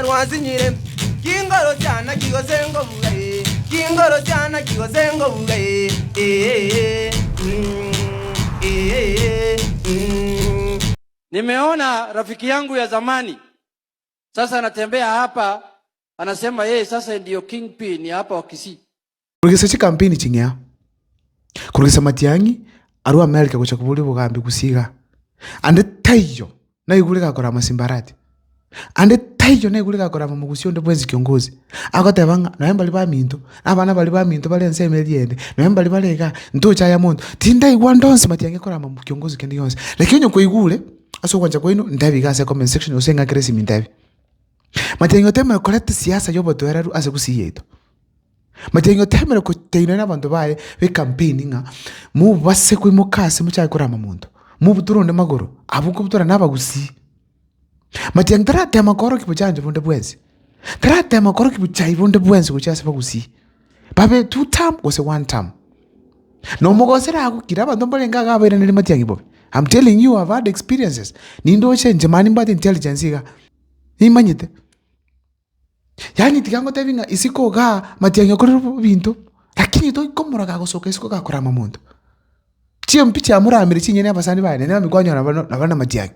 rwasinyire Kingoro chiana ki gose ngobuga ee Kingoro chiana ki gose ngobuga ee ee mm, ee mm. Nimeona rafiki yangu ya zamani sasa anatembea hapa anasema yeye sasa ndiyo kingpin ya hapa wa Kisii. Korwa chikampeni ching'ea, korwa Matiang'i arwe America gocha koboria obogambi gose igaa, ande taiyo naigure gakora amasimbarati, ande taiyo naigure gakora mogusia onde bwensi kiongozi, agoteba ng'a nonye mbaria baminto, na abana baria baminto bare ensemo eria ende, nonye mbaria bare igaa, ntoche aya monto, tindaigwa ande onsi Matiang'i akorama kiongozi kende gionsi. Lakini onye kwaigure, ase ogwancha kwaino, ntebi iga ase comment section gose ng'akere esimi ntebi. Matiang'i otemire koreta esiasa ya obotoereru ase gusii yaito. Matiang'i otemire gotenena abanto baye b'ecampaign ng'a mobase koimoka ase mochake korama monto, mobutora onde magoro, abwo nkobutora na abagusii. Matiang'i taratema koorokia bochanjo bonde bwensi, taratema koorokia bochai bonde bwensi gochia ase abagusii, babe two term gose one term. Na omogosera agokire abanto mbarenge iga abairanerie matiang'i bobe, I'm telling you I've had experiences, nindoche inche mani mbwate intelligence iga, nimanyete. Yaani tiga ngotebi ng'a isiko igaa matiang'i okorire ebinto, lakini toikomora gagosoka isiko gakorama monto. Chiampi chiamoramire chinyene abasani baye naende nabo kwanyora nabo nabo na matiang'i.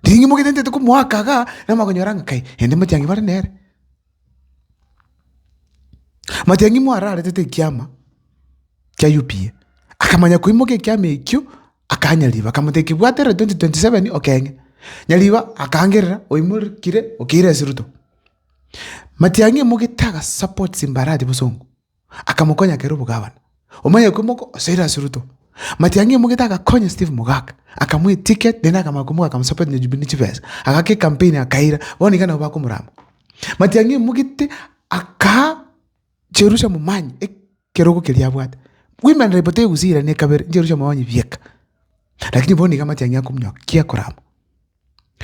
Riria ng'imogete ntete komoaka igaa, namanya konyora ng'a kai, naende matiang'i bare nere. Matiang'i mwararetete ekiama kia UPA, akamanya koimoka ekiama ekio, akaa Nyariba, akamotebia kebwaterere 2027 okeng'e. Nyariba akaangerera oimorokire okeira ase Ruto. Matiang'i aimogete aga support Simbarati bosongo, akamokonya akera obogabana. Omanye koimoka osoire ase Ruto. Matiang'i aimogete agakonya Steve Mogaka, akamoa eticket naende akamanya komoa akamosupport na Jubilee chibesa, agaka ecampaign akaira, bono iga nabo bakomorama. Matiang'i aimogete akaa Jerusha Momanyi ekerogo keria abwate. Women rep tegusira ne kabere, Jerusha Momanyi bieka. Lakini bono iga Matiang'i akominyoka ki akorama.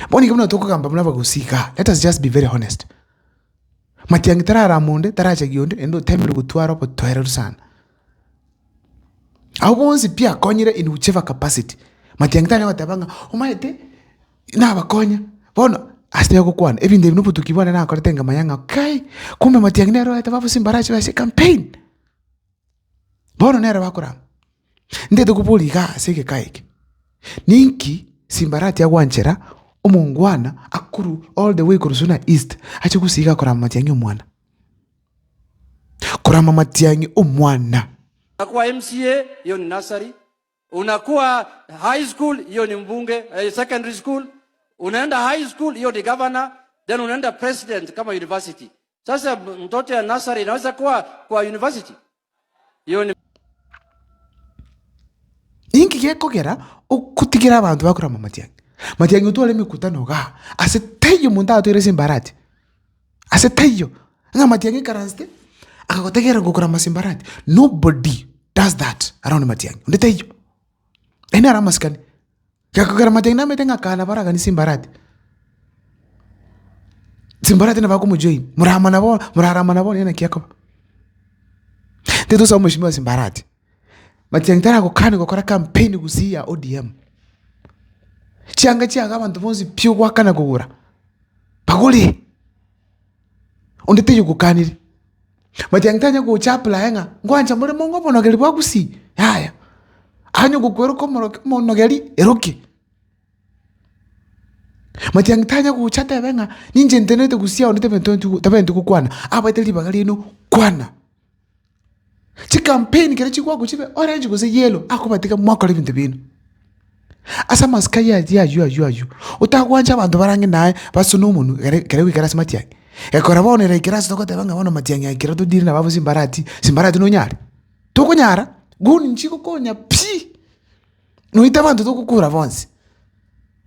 Bono iga buna tokogamba buna abagusii igaa, let us just be very honest. Matiang'i tararama onde, tarachagia onde, naende otemire gotwara obotoereru sana. Abwo bonsi pi akonyire in whichever capacity, Matiang'i tanya goteba ng'a omanyete nabakonya, bono ase ogokwana ebinto ebi na obotuki bwane nakorete nkamanya ng'a kai, kumbe Matiang'i nere oete babusie mbarache ase ecampaign. Bono nere bakorama. Ntete koboria igaa ase egeka eke, ninki Simbarati agwanchera omongwana akorwa all the way korwa Suna East ache gusii iga korama Matiang'i omwana? Korama Matiang'i omwana. Unakuwa MCA, hiyo ni nursery. Unakuwa high school, hiyo ni mbunge, eh, secondary school. Unaenda high school, hiyo ni governor, then unaenda president kama university. Sasa mtoto ya nursery inaweza kuwa kwa university? Hiyo ni Inki gekogera ogotigera abanto bakorama Matiang'i? Matiang'i otware emekutano igaa, ase taiyo omonto atoire Simbarati, ase taiyo, ng'a Matiang'i aikaransete, akagotegerera gokorama Simbarati, nobody does that around Matiang'i, onde taiyo. Aye naro amasikani. Gekogera Matiang'i namanyete ng'a kaa nabo araganie Simbarati, Simbarati nabo akomojoin, morama nabo morarama nabo onye naki akoba. Ntitosabe omweshimiwa Simbarati, Matiang'i taragokani gokora campaign gusii ya ODM. Chianga chiago abanto bonsi pi ogoakana kogora, bagore. Onde taiyo ogokanire. Matiang'i tanya gocha apply ng'a ngwancha more mong'e obonogeri bwa gusii, yaya. Anya ogokwera omoroki omonogeri eroke. Matiang'i tanya gocha atebe ng'a ninche ntenenete gusii onde tabwenereti gokwana, abwate ribaga riaino kwana. Chicampaign ekero chigoakwa chibe orange gose yellow, akobatiga mwakora ebinto biaino. Ase amasikani ayio ayio ayio ayio, otagwancha abanto bare ang'e naye basone omonwe ekere ekere goikera ase matiang'i. Ekero bono eraikere ase togoteba ng'a bono matiang'i aikire todire nabo abwo simbarati, simbarati nonyare? Tokonyara, goon nchigokonya pi, noita abanto togokura bonsi.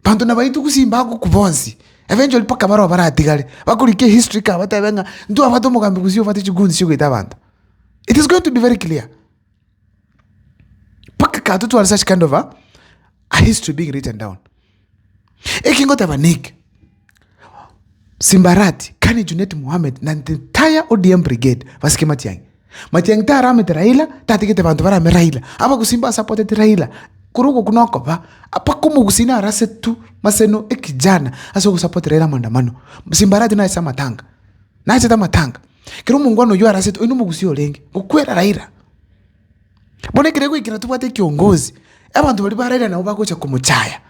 Banto nabaitwe gusii mbagokwa bonsi, eventually mpaka baroo baratigare, bakorika ehistory kaa batebe ng'a ntwabwate omogambi gusii obwate chigoons chiogoita abanto. It is going to be very clear. Mpaka kaa totware such kind of a, a history being written down. Eki ngoteba neke, Simbarati, Kani Junet Mohammed na the entire ODM brigade basike Matiang'i. Matiang'i taramete Raila, tatigete banto barame Raila. Abagusii mbasapoteti Raila, korwa ogokwa nokoba, mpaka omogusii naro ase tu, maseno ekijana ase ogosupport Raila maandamano. Simbarati naye ase amatanga. Nachete amatanga, ekero omongwana oyio arasete, oyio nomogusia orenge, gokwera Raila. Bono ekero egoikera tobwate ekiongozi, abanto baria ba Raila nabo bagocha komochaya.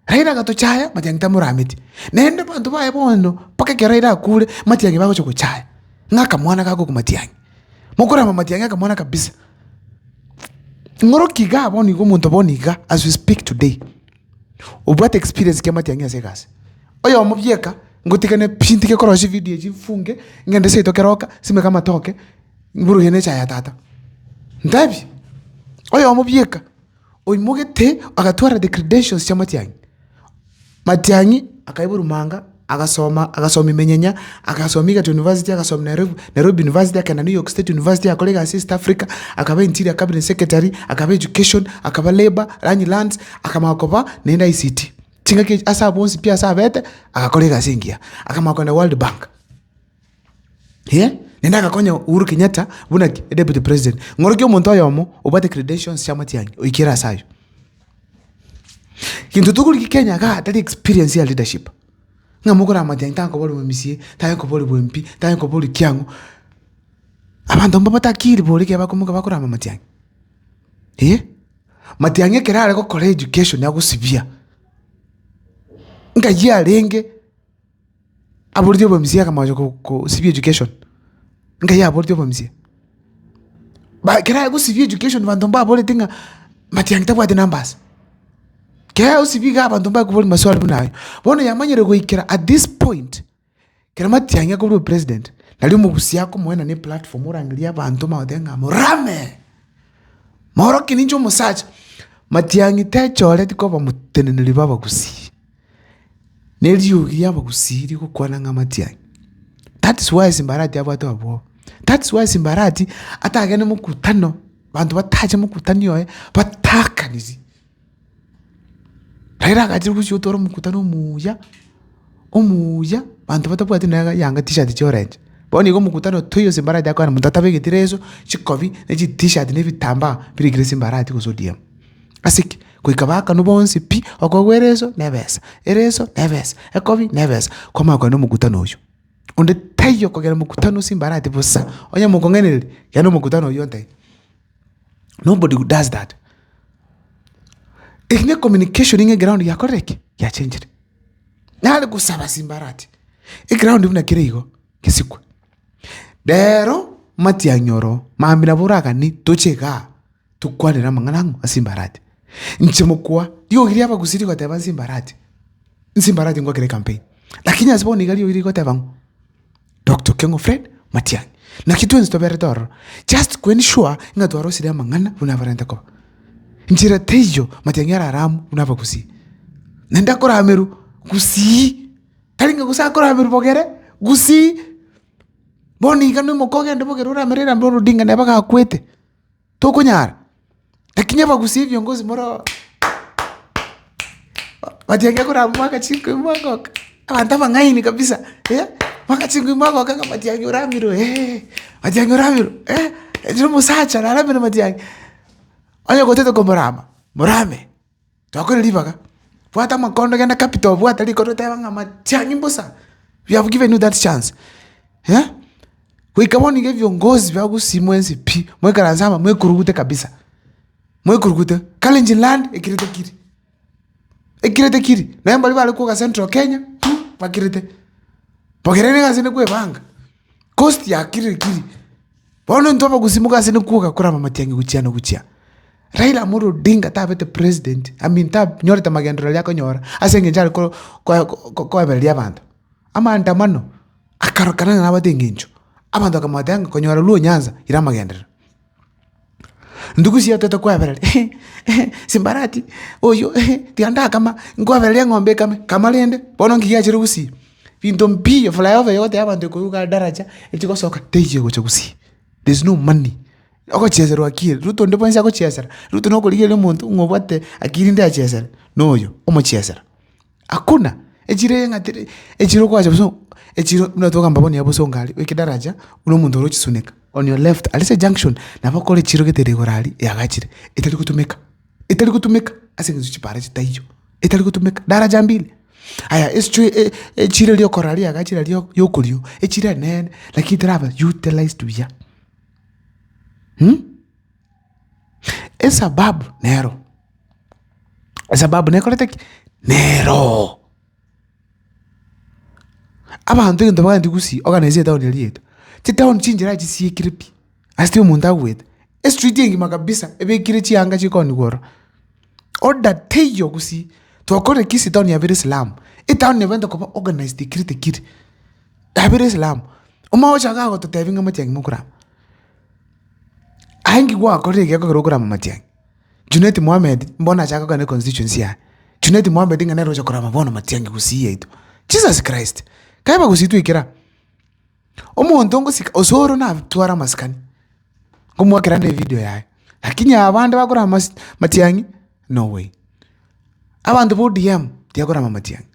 Raila agatochaya, Matiang'i tamorameti. Naende abanto baye bono, mpaka ekero Raila akure, Matiang'i bagocha gochaya, ng'a akamwana gakokwa Matiang'i. Mokorama Matiang'i akamwana kabisa. Ng'oroki igaa bono iga omonto bono iga as we speak today, obwate experience kia Matiang'i ase egasi. Oyomo bieka, ngotigane pi ntige korosia evideo echi mfunge, ngende seito keroka, simeke amatoke, mburuge na echae ya tata. Ntebi, oyomo bieka, oimogete agatwara the credentials chia Matiang'i. Matiang'i akaiborwa manga, agasoma, agasoma Imenyenya, agasoma Egerton University, agasoma Nairobi Nairobi University, akagenda New York State University, agakora egasi East Africa, akaba Interior Cabinet Secretary, akaba Education, akaba Labour, Lands, akamanya koba naende ICT. Chingaki echi ase abwo bonsi pi ase abete, agakora egasi engiya, akamanya kogenda World Bank. Eh, naende agakonya Uhuru Kenyatta buna ki? Deputy president. Ng'orokia omonto oyomo obwate credentials chia Matiang'i oikere ase aywo. Gento tokorigia Kenya igaa tari experience ya leadership, ng'a mokorama Matiang'i takoba ore MCA, takoba ore MP, takoba ore kiang'o, abanto mbabwate akili bori ekero bakomoka bakorama Matiang'i, eh. Matiang'i ekero are gokora education agosibia, nkai arenge aboreti obomisia akamanya ko kosibia education, nkai aboreti obomisia. Ba ekero agosibia education banto mbaboreti ng'a Matiang'i tabwati numbers, ekero agosibia iga abanto mbakoboria maswali buna aywo. Bono yamanyire goikera at this point. Ekero Matiang'i akorwa opresident, nario omogusia akomoena ne platform orangerie abanto omanye goteba ng'a morame, moorokie ninche omosacha. Matiang'i techoreti koba moteneneri bwa abagusii, na eriogi ria abagusii rigokwana ng'a Matiang'i. That is why Simba Arati abwate obwoba, that is why Simba Arati atagende mokutano, banto batache mokutano oye, batakaniri. Raila agachire gochia gotwara omokutano omuya, omuya, abanto batabwati na yanga t-shirt chia orange. Bono igo omokutano toiyo Simba Arati akoenda monto atabegeti leso, chikobi, na chi t-shirt na ebitambaa birikire Simba Arati gose ODM. Ase ki? Goika baakanwe bonsi pi, okoegwa ereso na ebesa, ereso na ebesa, ekobi na ebesa, kwamanya kogenda omokutano oywo. Onde taiyo okogenda mokutano Simba Arati bosa, onye mokong'ainereria, genda omokutano oywo ontebie. Nobody does that. Eki ne communication ng'a eground yakorire ki? Yachenchire. Nare gosaba Simbarati, eground buna kere igo, gesikwe. Rero matiang'i oro, mambia nabo oraganie toche igaa, tokwanere amang'ana ang'o ase Simbarati. Inche mokwa, riogi ria abagusii rigoteba Simbarati, Simbarati ngwakere ecampaign. Lakini ase bono iga riogi rigoteba ng'o? Doctor Okengo Fred Matiang'i. Naki twensi toberete ororo, just to ensure ng'a twarosirie amang'ana buna abarente koba. Nchera teiyo Matiang'i araramu buna abagusii. Naende akoramerwa gusii, tari ng'a gose akoramerwa bogere, gusii. Bono iga noimoka ogende bogere oramere Raila Amolo Odinga neba gakwete, tokonyara. Lakini abagusii ebiongozi more oo Matiang'i akorama mwaka chingwe mwagoka, abanto abang'aini kabisa eh, mwaka chingwe mwagoka ng'a Matiang'i oramirwe eh, Matiang'i oramirwe eh, inche omosacha naramire Matiang'i. Onye gotete komorama, morame, twakore ribaga, bwata amakondo genda capital bwata rikondo oteba ng'a Matiang'i mbosa, we have given you that chance eh. Goika bono iga ebiongozi bia gusii mwensi pi, moikaranse amo mwekurugute kabisa, mwekurugute, Kalenjin land ekirete kiri, ekirete kiri, naende mbaria bare kwoga central Kenya pi, bakirete. Bogere nigo ase nikwebanga, coast yakirire kiri. Bono intwe abagusii mogase nikwoga koraba matiang'i gochia na gochia. Raila Amolo Odinga tabete president, I mean tanyorete magenderero aria akonyora ase eng'encho are ko- ko- koebereria abanto. Amaandamano. Akarokana ng'a nabwate engencho, abanto bakamotebia ng'a konyora Luo Nyanza ira amagenderero. Ndugu chiato tokwabereria Simbarati oyio tiga ndakama, nkwabereria eng'ombe ekame, kama rende, bono nki giachire gusii? Binto mbiyo, flyover eye ogotebia abanto ekoruga daraja echi gosoka teiyo egocha gusii, there is no money. Ogochieserwa akili, Ruto onde bwensi agochiesera, Ruto nokorigereria omonto ng'a obwate akili nde achiesere, noyo omochiesera. Hakuna! Echiro eye ng'a teri, echiro okoacha bosa echiro buna togamba bono ya bosongo aria, oike daraja, buna omonto ore ochisuneka, on your left aria ase ejunction, nabo okore echiro gete ere igoro aria eagachire, etari gotumeka, etari gotumeka ase eng'encho chipara chitaiyo, etari gotumeka, daraja mbili. Aya esitwe e- echiro eria okorora riagachire aria ya okorio, echiro enene, lakini teraba utilized buya Esababu nero, esababu nekorete ki? Neroo. Abanto egento baganyete gusii organize etown eria yaito, chitown chinchera chisiekire pi, ase tiri omonto agoeta, estreet engima kabisa ebekire chianga chikoniwa ororo. Order teiyo gusii, twakorire kisii etown yabeire slum, etown ebwenerete koba organized ekirete kiri, yabeire slum. Omanye gocha igaa gototebia ng'a matiang'i mokorama. Aye nki gwakorire ekiya kogera okorama matiang'i? Junet Mohamed mbono achake kogenda econstituency yaye, Junet Mohamed ng'a nere ocha korama bono matiang'i gusii yaito. Jesus Christ! Kae bagusii twaikera aa, omonto ngosika osoro natware amasikani, nkomoakera ande evideo yaye, lakini abande bakorama masi matiang'i, no way. Abanto ba ODM tibakorama matiang'i.